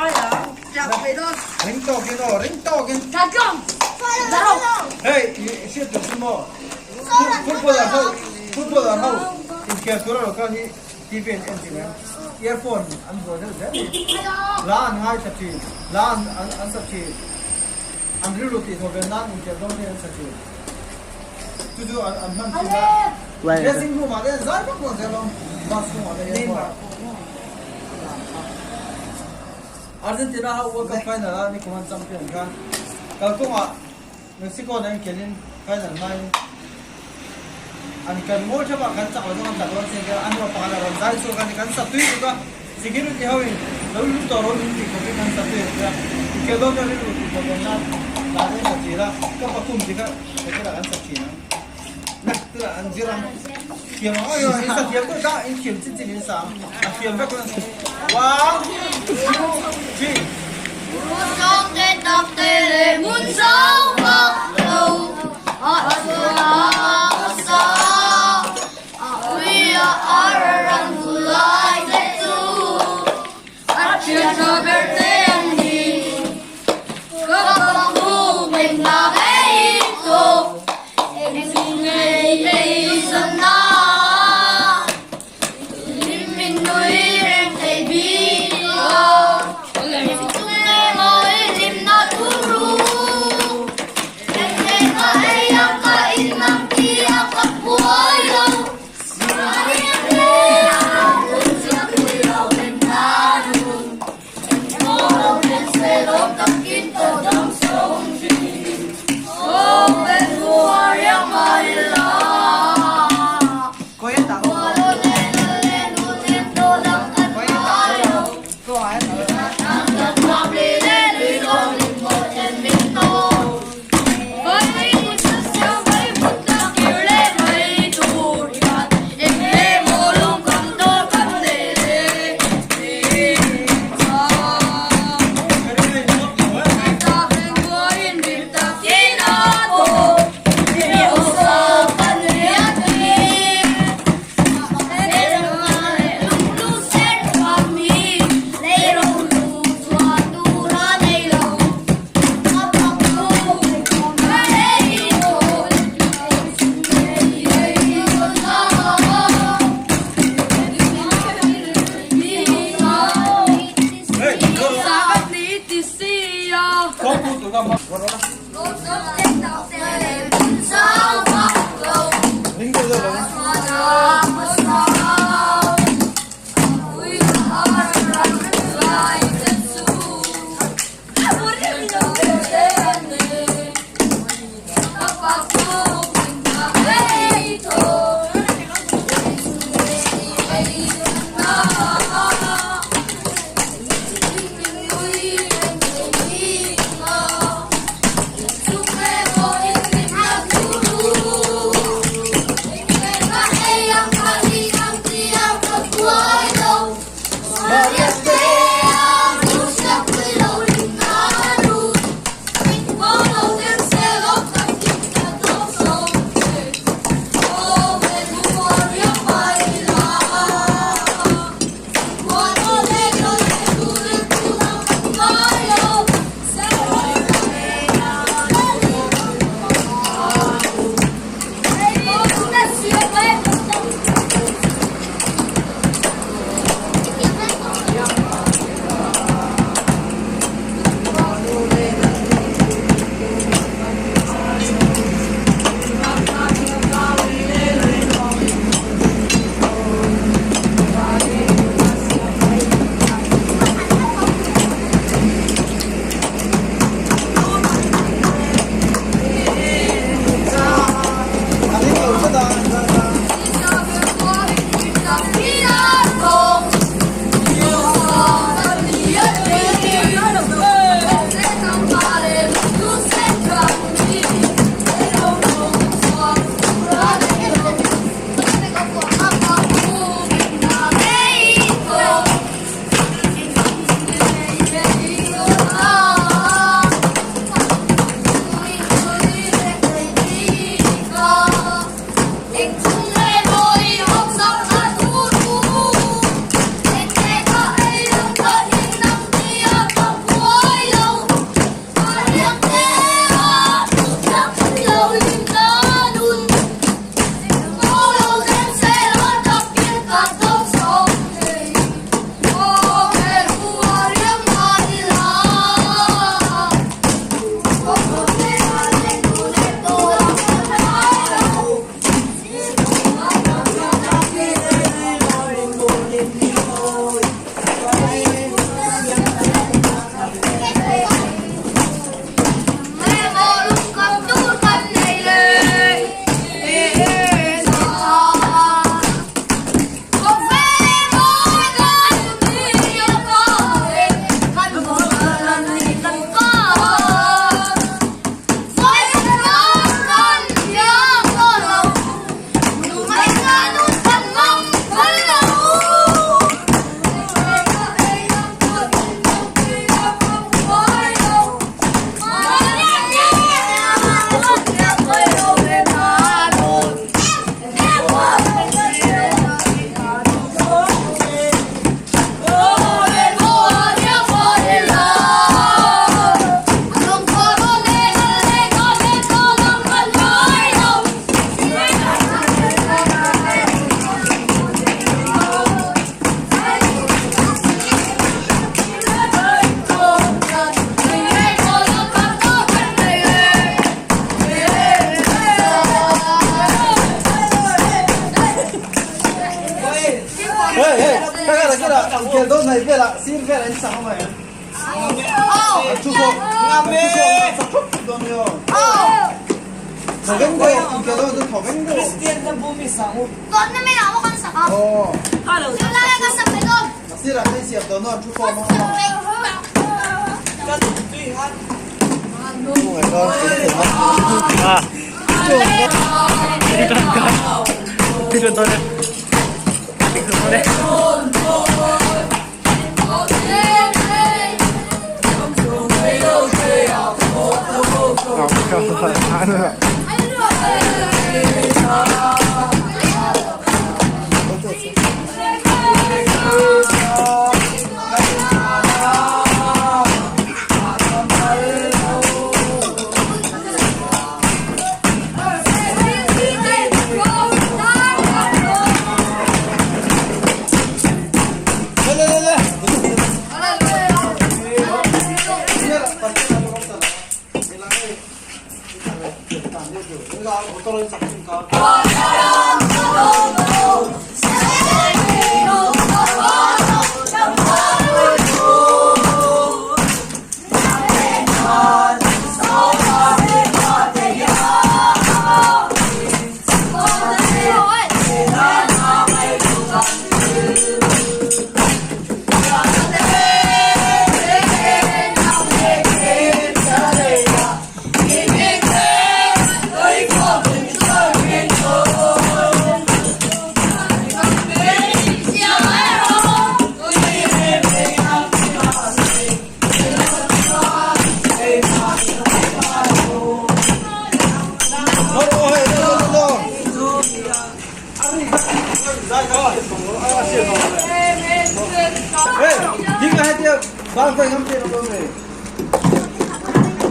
Ring tawkin aw, ring tawkin. Hei, i hriat tur chu maw? Footballer ho, footballer ho inkhel tura lo kal hi TV an en thin em? Earphone an buai deuh zel ni. Hla an ngaithla thin, hla an an sa thin. An rilru tihthawh ve nan inkhel dawn hi an sa thin. Chu chu an hman thin a. Dressing room ah te an zai vak vak zel awm, bus chhungah te earphone. Argentina ho World Cup final a nikum an champion khan kalkawngah Mexico nen khelin final hmain an kan ngawi thap a, kan chak lo zawng an tla dawn sin kha a hnuah pakhat a rawn zai chhuak a ni, kan sa tui tuk a, security ho in lo lut tawh rawh min tih khawpin kan sa tui ang che a, inkhel dawn chuan rilru tih khawp awm nan lah te sa thin a, ka pakhum chi kha hotel ah kan sa thin ang. Nak tila an zir ang. Thiam ang aw in sa thiam deuh dah in thiam chin chin in sa ang. A thiam vek ang. One, two, three. hnaih velah sir velah in sak ang em? An thu khawm an thu khawm an sak thup thup dawn nia aw. Thawveng deuh inkhel dawn chuan thawveng deuh. Aw. A sirah khan in siam dawn an thu khawm ang aw.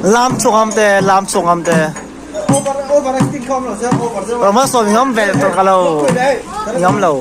Lam chung am te lam chung am te Rama sawm hi awm ve tawh ka lo i awm lo.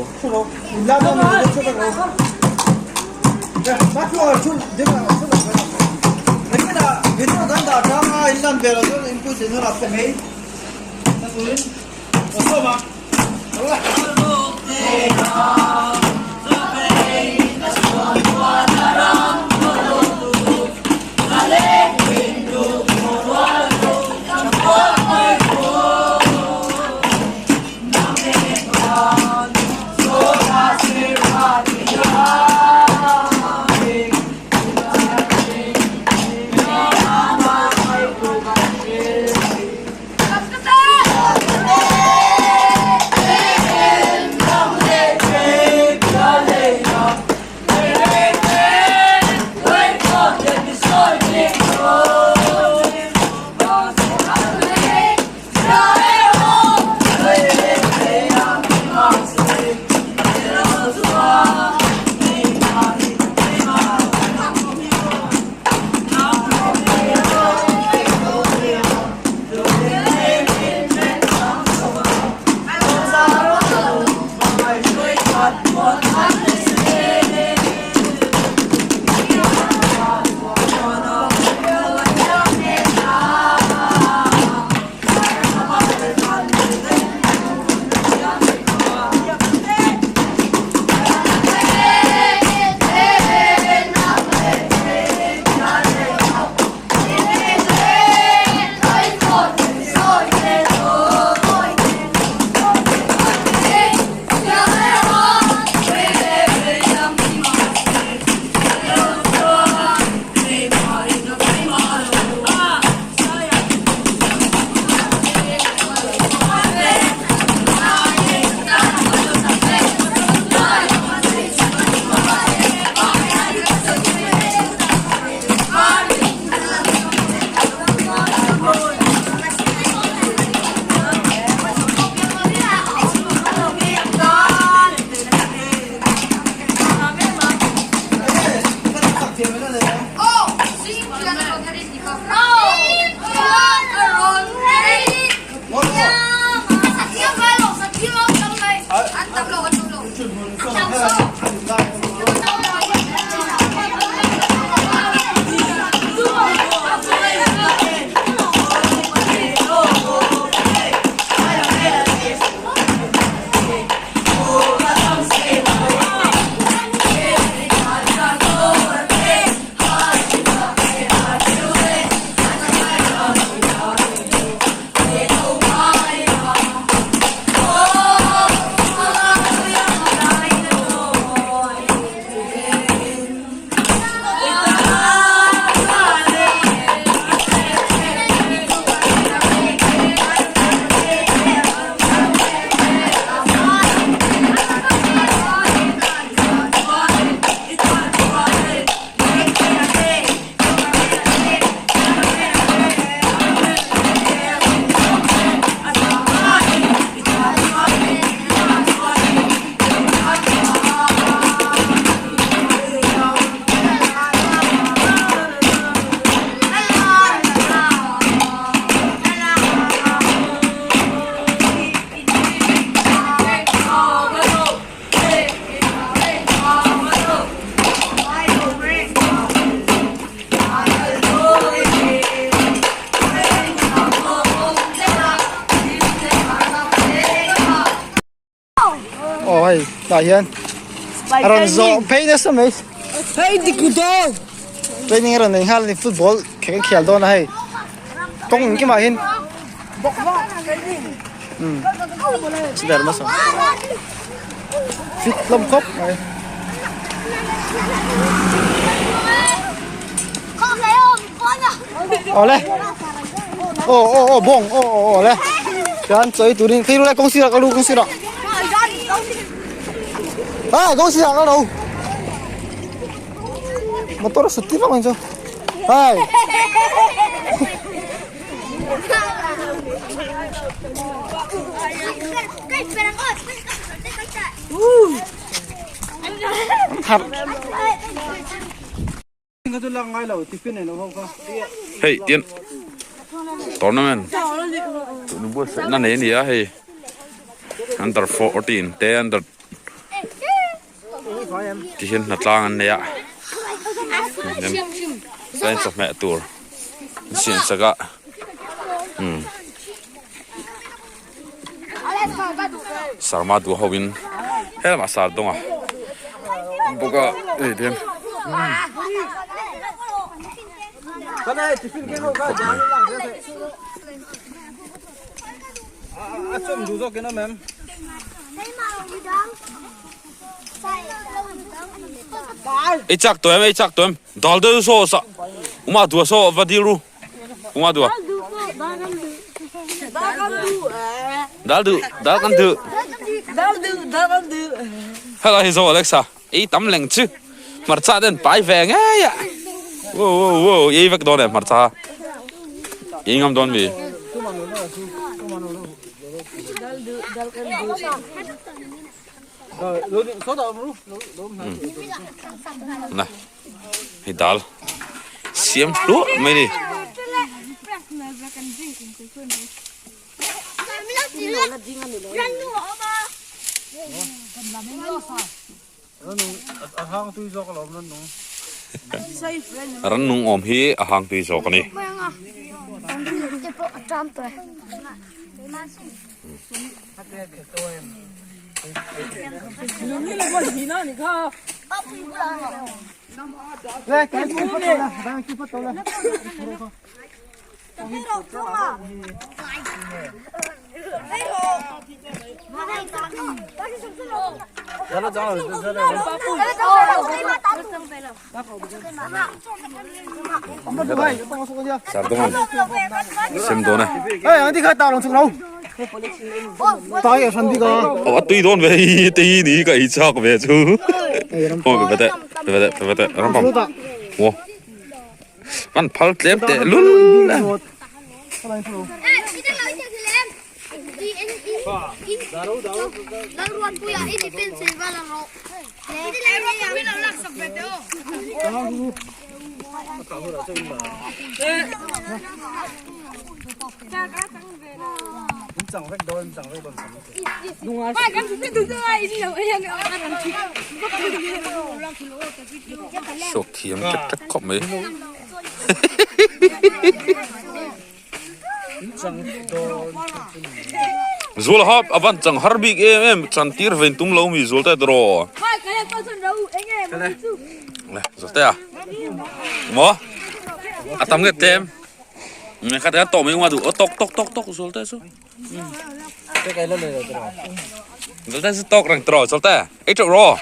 Tah hian a rawn zawh phei nasa mai. Training a rawn nei nghal a ni football kher an khel dawn a hei kawng engkimah hian umm chiber hmasa fit hlawm khawp mai. Awle aw aw aw bawng aw aw awle chuan chawi turin phei rulai kawng sirah ka lu kawng sirah ah kawng sirah ka lo motor a sut tir vak mai chu hai thar Hei tin tournament tun buatsaih na nei a ni a hei under 14 te under ti hian hna tlang an nei a chuan chawhmeh tur an siam sak a umm Sarma duh ho in helamah sar dawng a bawk a hei te hian Ei chak tawh em ei chak tawh em dal deuh saw sa uma duh saw va dil ru. Kuma dua. Dal du, dal kan du. Dal du, dal kan du. Hello hi zo Alexa. Ei tam leng chu. Hmarcha den pai ve ngei a. Wow wow wow, ei vek dawn e hmarcha. Ei ngam dawn mi. Dal du, dal kan du. Na. Hei dal siam hluah mai ni. Rannung awm hi a hang tui zawk a ni. Sardongan sem dawn e. Aw a tui dawn ve hi te hi ni ka ei chak ve chu. Aw pe te pe te pe te ram pam. Wo. Kan phal tlem teh lul e. Suak thiam tek tek khawp mai. Zul hap a van chang har bik em em chan tir vein tum lo mi zul te tiraw. Le zul te a. Maw a tam nge tlem. Nge khat kan tawh mai ung a duh tok tok tok tok zul te chu. Zul te chu tok reng tiraw zul te. Ei teuh rawh.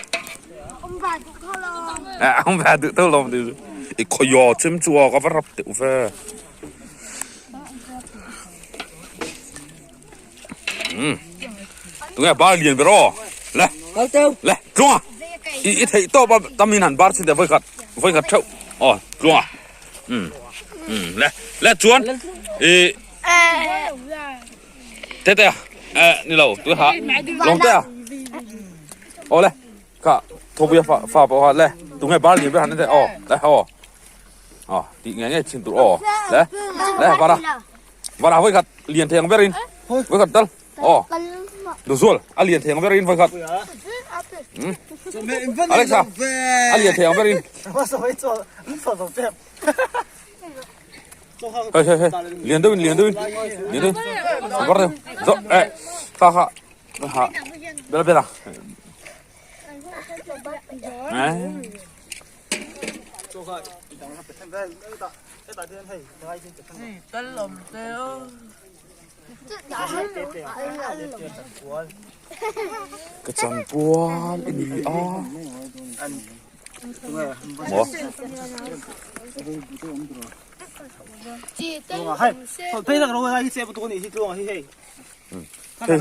Ông bà tự thâu lòng thì i khoyo chim chua ka va rap teuh ve. Tunge bar lian ber aw. Le. Le tlunga. I i theih tawp a tamin han bar chin te voi khat voi khat theuh. Aw tlunga. Um. Um le le chuan i Tete a eh ni lo tu ha long te a. Aw le ka thawpuia fa fa pawh kha le tunge bar lian ber han te aw le aw. Aw tih nge nge chin tur aw le le vara vara voi khat lian thei ang berin voi khat tal aw duzual a lian thei ang berin voi khat Alexa a lian thei ang berin hei hei hei lian deuhin lian deuhin lian deuhin var deuh zo eh kha kha ha bela bela. Ka chanpual i ni a. Maw? Hei,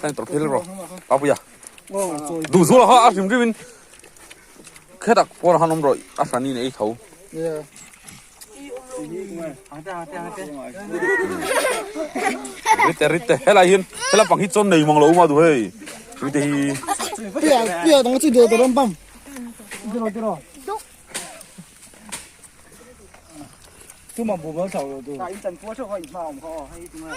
hei tor phel ro. Papuia. Du zu la ha a hrim hrim in. Khetak por han om ro a hrani nei tho. Rite rite helai hian helai pang hi chawn nei mang lo ma du hei. Rite hi. Pia pia dang chu do ram pam. Diro diro. Tu ma bu ba chau lo tu. In chan pu chau in ma om kho hei tu ma.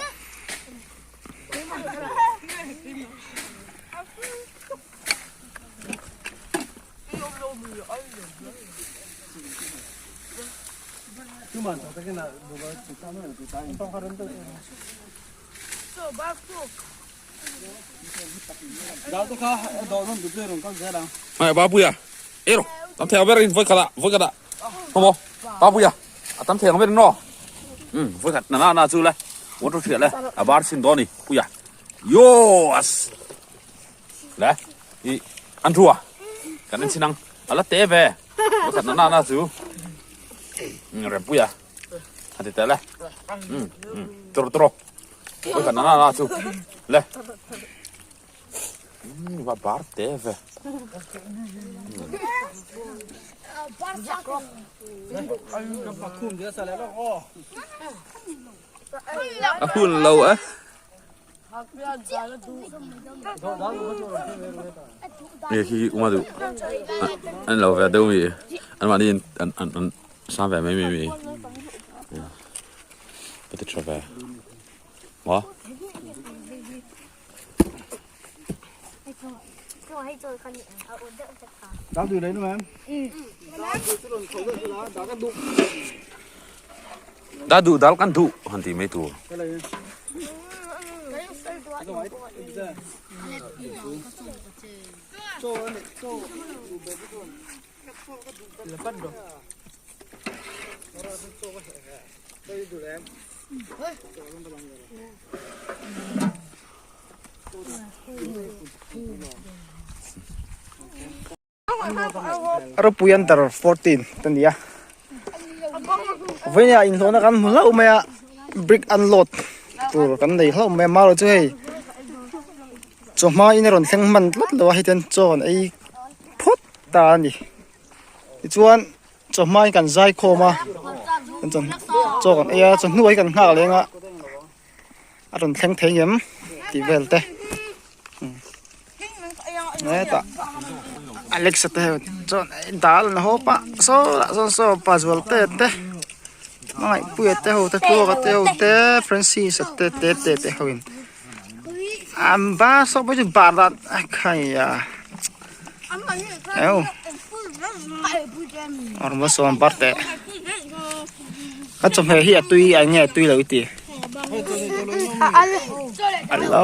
Ai Babuia ero tam thei ang ber in voi khat ah voi khat ah hawmaw Babuia a tam thei ang ber in aw um voi khat na na chu le water hriat le a bar chhin dawn a ni puia yoss. Le i an thu a kan en chin ang a la te ve pakhat na na chu rempui a a ti tel e um um tawrh tawrh pakhat na na chu le um va bar te ve a hun lo e. Nge khi uma duh an lo ve deuh mi an mahni in an an an sang ve mai mai mi ka ti tha ve maw. Da duh dal kan duh han tih mai tur. Ropui under 14 te nia vawiin ah inhlawhna kan hmu hlauh mai a brick unload tur kan nei hlauh mai a marawh chu hei chawhma in a rawn thleng hman tlat lo a hei ten chaw an ei phawt ta a ni tichuan chawhma in kan zai khawm a chaw kan ei a chawhnu ah hi kan nghak leng a. a rawn thleng thei ngem tih vel te hetah Alex a te ho chuan dal an hawp a saw lah sawn saw pa zual te te hmangaihpuia te ho te tluaka te ho te Francis a te te te te ho in an ba saw pawh chu bar dan a khai a eo awrhma sawn bar teh. Ka chawhmeh hi a tui a nge a tui lo i ti Hello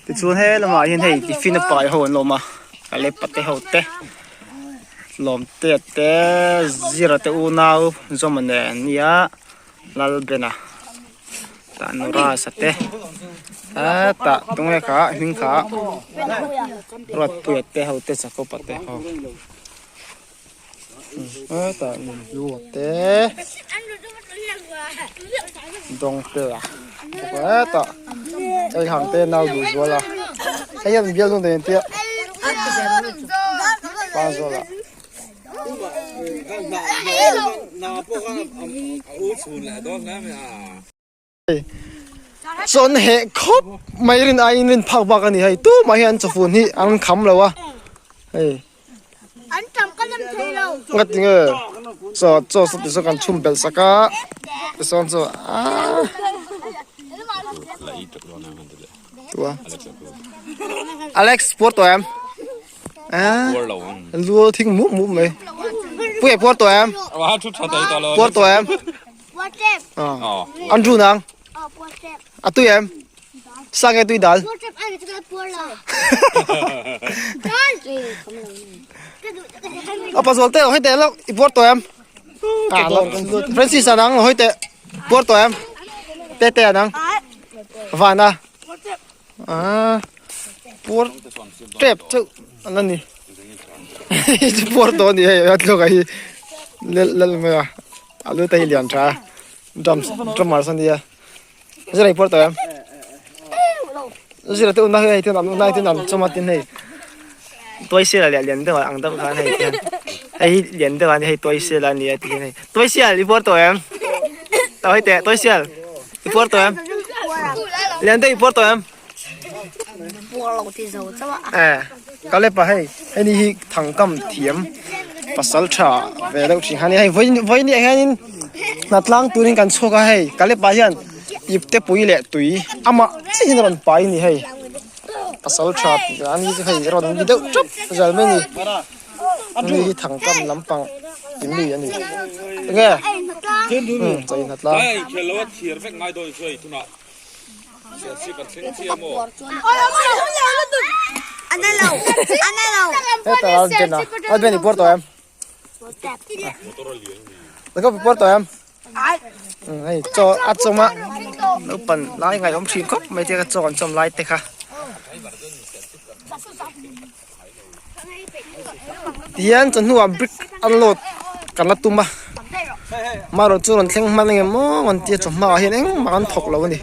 tichuan he lamah hian hei tiffin a pai ho an awm a a leh pate ho te lawm te te zira te unau zawm a nen nia Lalbena tah Nurasa te hetah tunge kha hming kha Ruatpuia te ho te Jacob-a te ho. Hetah nunhlua te dawng te a hetah hei hang te nau duh zual a hei hian bialnu nei an tia pa zual a. Chawn heh khawp mai rin aiin rin phak bak a ni hei tumah hian chawfun hi an kham lo a hei nga tinge chaw chaw saw ti saw kan chhum belh sak a tisawn chu aaa tua Alex puar tawh em a lu thing mup mup mai puia puar tawh em puar tawh em Andrew nang a tui em? Sa nge tui dal? A pazual te lo hei teh lo i puar tawh em? Francis a nang lo hei teh puar tawh em? Te te a nang Vana ah puar tep chauh an la ni puar tawh a ni hei a tluak ah hi lel lel mai a a lu te hi lian tha a drums drummers a nia zira i puar tawh em zira te unna hei ten an unna ten an chawm a tin hei tuaisiala leh lian deuh ang deuh khan hei tihian hei hi lian deuh a ni hei tuaisiala a ni a tihian hei tuaisial i puar tawh em tawh hei teh tuaisial i puar tawh em lian deuh i puar tawh em eh kalepa hei hei ni hi thangkam thiam pasal tha ve deuh thin kha a ni hei vawiin vawiin ah hianin hnatlang turin kan chhuak a hei kalepa hian ipte pui leh tui amah chiah hian a rawn pai a ni hei pasal tha tih a ni chu hei a rawn ni deuh tap zal mai a ni ani hi thangkam lampang ti mi a ni enge umm chaw hnatlang. Heta Alden a Alden i puar tawh em Ka puar tawh em hei chaw a chawm a naupang lai ngaihawm thin khawp mai te kha chaw an chawm lai te kha tihian chawhnuah brick unload kan la tum a marawh chu rawn thleng hman eng emaw an tia chawhma ah hian engmah an thawk lo a ni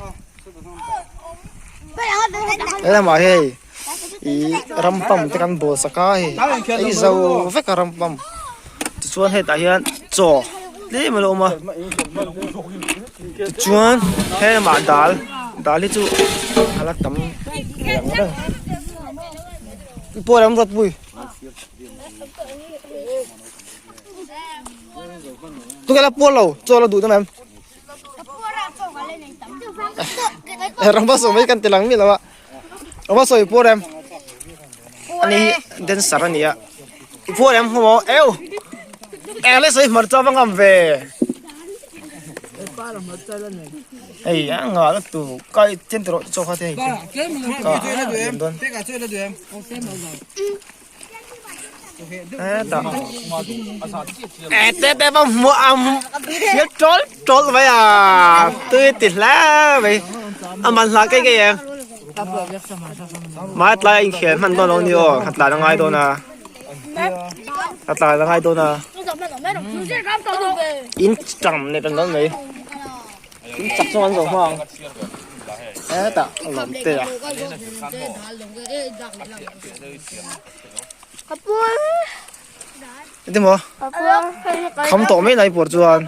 helamah hei ih ram pump te kan bawl sak a hei ei zo vek a ram pump tichuan hetah hian chaw tlem a lo awm a tichuan helamah dal dal hi chu a la tam ang reng. Pawh lam rawt pui. Tu kala puar lo, chaw la duh ta mem. Ramba sawi mai kan ti lang mi lo a. Ramba sawi puar em. Ani hi dancer ani a. I puar em hmu maw eu. Eng le sawi hmarcha va ngam ve. Hei a nga la tu kai chen te rawh chaw kha te hei ka lian dawn e te te va hmu am hial tawl tawl mai a tui ti hle mai a man hla kai kai em mai tlai a inkhel hman dawn lo ni aw khat tlan a ngai dawn a a tlan a ngai dawn a in cham leh tan dawn mai. In chak chuan an zo hma ang hetah a lawm te a. Eti maw kham tawh mai lai pawh chuan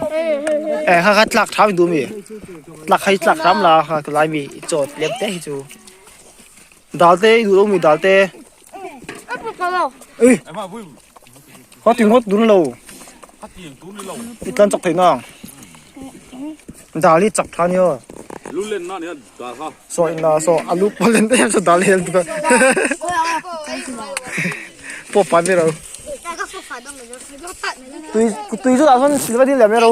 eh kha kha tlak tham duh mi tlak kha hi tlak tham la kha lai mi i chaw lem te hi chu dal te i duh lo mi dal te ui kha ti ngawt dun lo i tlan chak thei nang dal hi chak tha nia saw in la saw alu pawh len em saw dal hi pawh pai mai ro tui tui chu dah sawn silva dil leh mai ro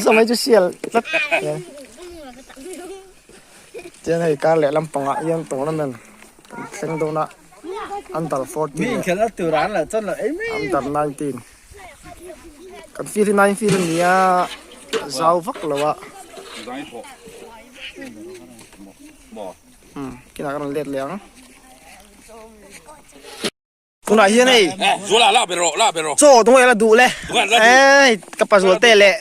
saw mai chu sial tlat Chuan hei kar leh lampangah hian tournament kan thleng dawn a under 14 leh under 19 kan field hi nine field a ni a zau vak lo a umm kinah ka rawn let leh ang. Tunah hian hei chaw tunge la duh le hei ka pa zual te leh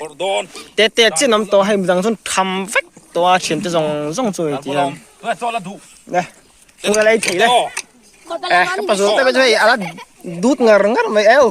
te te chin awm tawh hei midang chuan tham vek tawh a thian te zawng zawng chu hei ti hian le tunge la ei thei le eh ka pa zual te chu hei a la dut ngar ngar mai eu.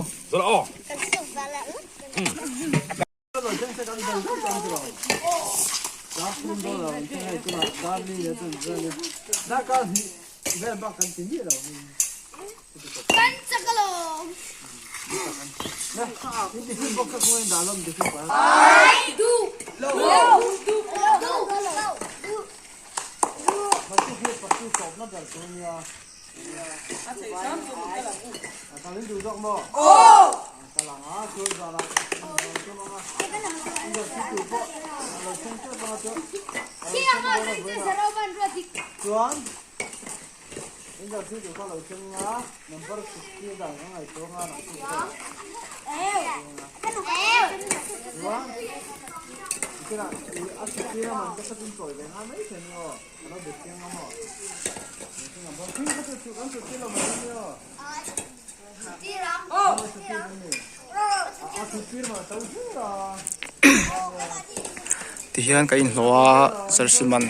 Tihian ka inhlawh a jersey man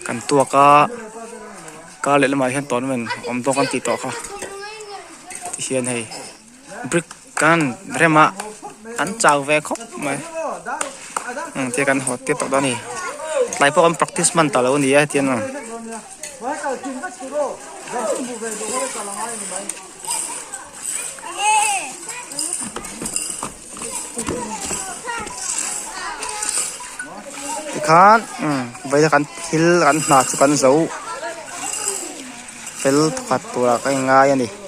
kan tuak a kar leh lamah hian tournament awm dawn kan tih tawh kha tihian hei brick kan rem a an chau ve khawp mai umm tia kan haw tir tawh dawn a ni tlai pawh kan practice hman ta lo a ni a hetiang ang. Tikhan umm vawiin kan thil kan hna chu kan zo fel thawkhat turah ka inngai a ni.